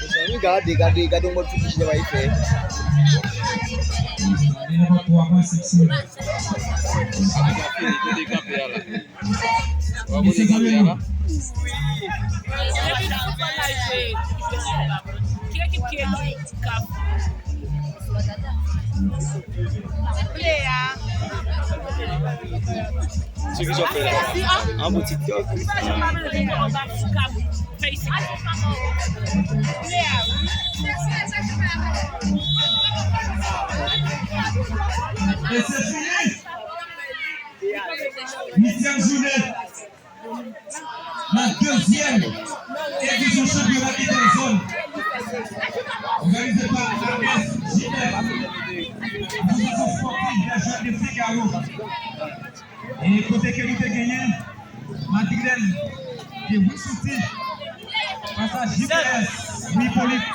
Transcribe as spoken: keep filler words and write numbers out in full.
Mezanmi, gade, gade, gade yon mòd figi Jilè bay fè. Nèg ap fini kote kanpe a la. Wa kote kanpe a la. Ki ekip ki ekip k ap Se ki sa w fè la? An bon TikTok. E se fini. Uityèm jounen. Nan dezyèm edisyon chanpyona entèzòn òganize pa A S J F, Asosiyasyon Spòtif Dèjèn de Figaro. E kote ke nou te genyen Madrilèn de Wissouti fas a J P S Louis Hyppolite.